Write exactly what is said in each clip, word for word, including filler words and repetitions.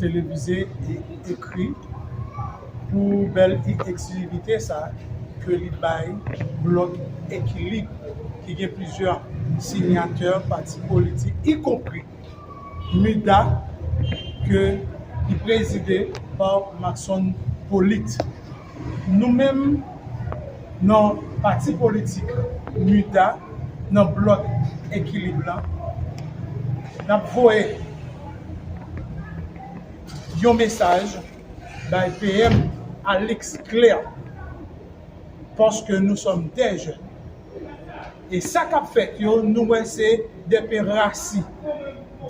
televize e ekri pou bèl eksklizivite sa ke li bay blòk Ekilib ki gen plizyè siyatè pati politik, ikonpri MUDA ke li prezide pa Maxon Polit. Nou menm nan pati politik MUDA, nan blòk Ekilib la, n ap voye yon mesaj bay P M Alix Claire, paske nou sòm dè jèn. E sa k ap fèt yo, nou wè se de pen rasi,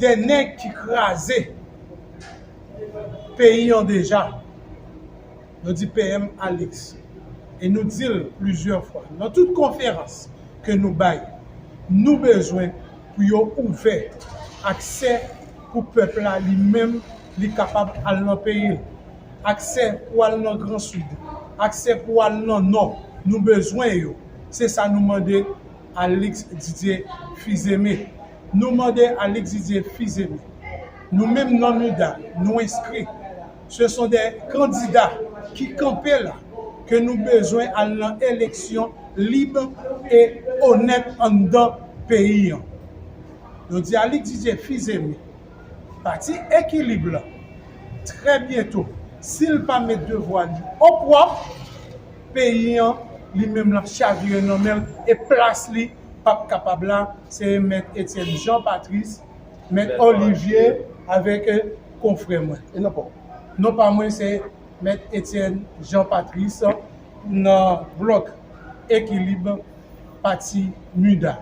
de nèg ki kraze peyi an deja. Nou di P M Alix. E nou di l plizyè fwa, nan tout konferans ke nou bay, nou bezwen pou yo ouvè aksè pou pèp la li menm, li kapab al nan peyi l. Aksè pou al nan Gran Sid, aksè pou al nan Nò, nou bezwen yo. Se sa nou mande Alix Didier Fils-Aimé. Nou mande Alix Didier Fils-Aimé. Nou menm nan MUDA, nou enskri. Ce sont des candidats ki kanpe la, ke nou bezwen al nan eleksyon lib e onèt anndan peyi an. Nou di Alix Didier Fils-Aimé, pati Ekilib la, trè byento, si l pa met devwa li o pwòp, peyi an, li menm l ap chavire nan men l, e plas li p ap kapab la, se Mèt Etienne Jean Patrice, Mèt Olivier avèk, eh, konfrè mwen. E non pa w? Non pa mwen, se Mèt Etienne Jean Patrice nan blòk Ekilib pati MUDA.